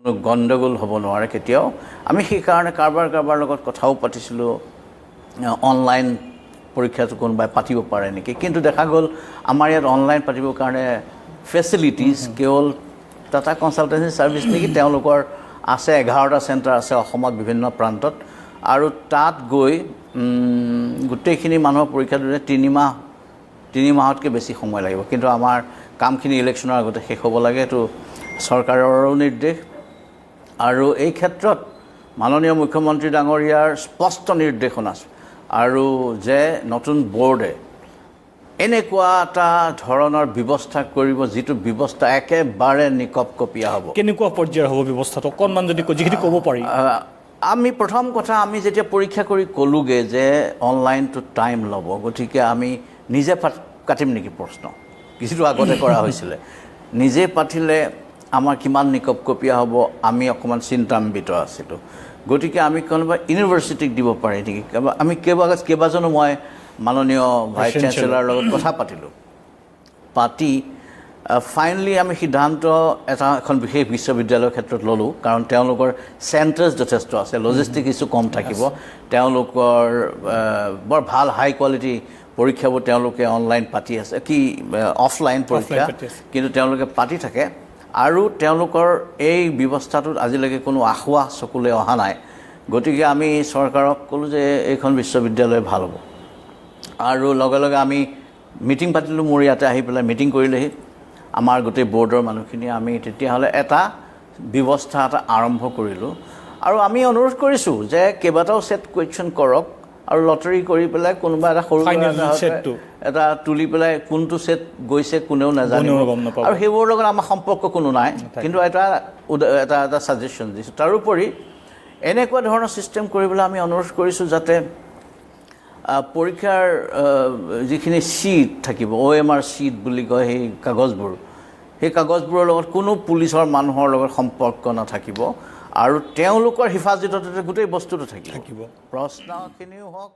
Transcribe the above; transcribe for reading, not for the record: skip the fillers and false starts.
কোনো গণ্ডগোল হ'ব নোৱাৰে কেতিয়াও। আমি সেইকাৰণে কাৰোবাৰ কাৰোবাৰ লগত কথাও পাতিছিলোঁ, অনলাইন পৰীক্ষাটো কোনোবাই পাতিব পাৰে নেকি। কিন্তু দেখা গ'ল আমাৰ ইয়াত অনলাইন পাতিবৰ কাৰণে ফেচিলিটিজ কেৱল টাটা কনচালটেঞ্চি ছাৰ্ভিচ নেকি, তেওঁলোকৰ আছে, 11টা চেণ্টাৰ আছে অসমত বিভিন্ন প্ৰান্তত। আৰু তাত গৈ গোটেইখিনি মানুহৰ পৰীক্ষা দিওঁতে 3 মাহতকৈ বেছি সময় লাগিব। কিন্তু আমাৰ কামখিনি ইলেকশ্যনৰ আগতে শেষ হ'ব লাগে, এইটো চৰকাৰৰো নিৰ্দেশ। আৰু এই ক্ষেত্ৰত মাননীয় মুখ্যমন্ত্ৰী ডাঙৰীয়াৰ স্পষ্ট নিৰ্দেশনা আৰু যে নতুন বৰ্ডে এনেকুৱা এটা ধৰণৰ ব্যৱস্থা কৰিব, যিটো ব্যৱস্থা একেবাৰে নিকপকপীয়া হ'ব। কেনেকুৱা পৰ্যায়ৰ হ'ব ব্যৱস্থাটো, অকণমান যদি যিখিনি ক'ব পাৰি? আমি প্ৰথম কথা, আমি যেতিয়া পৰীক্ষা কৰি ক'লোগৈ যে অনলাইনটো টাইম ল'ব, গতিকে আমি নিজে কাটিম নেকি প্ৰশ্ন, যিটো আগতে কৰা হৈছিলে, নিজে পাতিলে আমাৰ কিমান নিকপকপীয়া হ'ব, আমি অকণমান চিন্তান্বিত আছিলোঁ। গতিকে আমি কোনোবা ইউনিভাৰ্চিটিক দিব পাৰি নেকি, আমি কেইবাজনো, মই মাননীয় ভাইচ চেঞ্চেলৰ। চেঞ্চেলাৰৰ লগত কথা পাতিলোঁ। পাতি ফাইনেলি আমি সিদ্ধান্ত এটা এখন বিশেষ বিশ্ববিদ্যালয়ৰ ক্ষেত্ৰত ল'লোঁ, কাৰণ তেওঁলোকৰ চেণ্টাৰ্ছ যথেষ্ট আছে, লজিষ্টিক ইছ্যু কম থাকিব, তেওঁলোকৰ বৰ ভাল হাই কোৱালিটি পৰীক্ষাবোৰ তেওঁলোকে অনলাইন পাতি আছে, কি অফলাইন পৰীক্ষা পাতি আছে। কিন্তু তেওঁলোকে পাতি থাকে আৰু তেওঁলোকৰ এই ব্যৱস্থাটোত আজিলৈকে কোনো আসোঁৱাহ চকুলৈ অহা নাই। গতিকে আমি চৰকাৰক ক'লোঁ যে এইখন বিশ্ববিদ্যালয় ভাল হ'ব। আৰু লগে লগে আমি মিটিং পাতিলোঁ। মোৰ ইয়াতে আহি পেলাই মিটিং কৰিলেহি আমাৰ গোটেই বৰ্ডৰ মানুহখিনি। আমি তেতিয়াহ'লে এটা ব্যৱস্থা এটা আৰম্ভ কৰিলোঁ আৰু আমি অনুৰোধ কৰিছোঁ যে কেইবাটাও ছেট কুৱেশ্যন কৰক আৰু লটাৰী কৰি পেলাই কোনোবা এটা সৰু Final এটা হয়তো setটো। এটা তুলি পেলাই কোনটো ছেট গৈছে কোনেও নাজানিব। কোনেও গম নাপাব। আৰু সেইবোৰৰ লগত আমাৰ সম্পৰ্ক কোনো নাই, কিন্তু এটা ছাজেশ্যন দিছোঁ। তাৰোপৰি এনেকুৱা ধৰণৰ ছিষ্টেম কৰিবলৈ আমি অনুৰোধ কৰিছোঁ যাতে পৰীক্ষাৰ যিখিনি শ্বীট থাকিব, অ'এমআৰ শ্বীট বুলি কয় সেই কাগজবোৰ, সেই কাগজবোৰৰ লগত কোনো পুলিচৰ মানুহৰ লগত সম্পৰ্ক নাথাকিব আৰু তেওঁলোকৰ হিফাজততে গোটেই বস্তুটো থাকিব। থাকিব। প্ৰশ্নখিনিও হওক।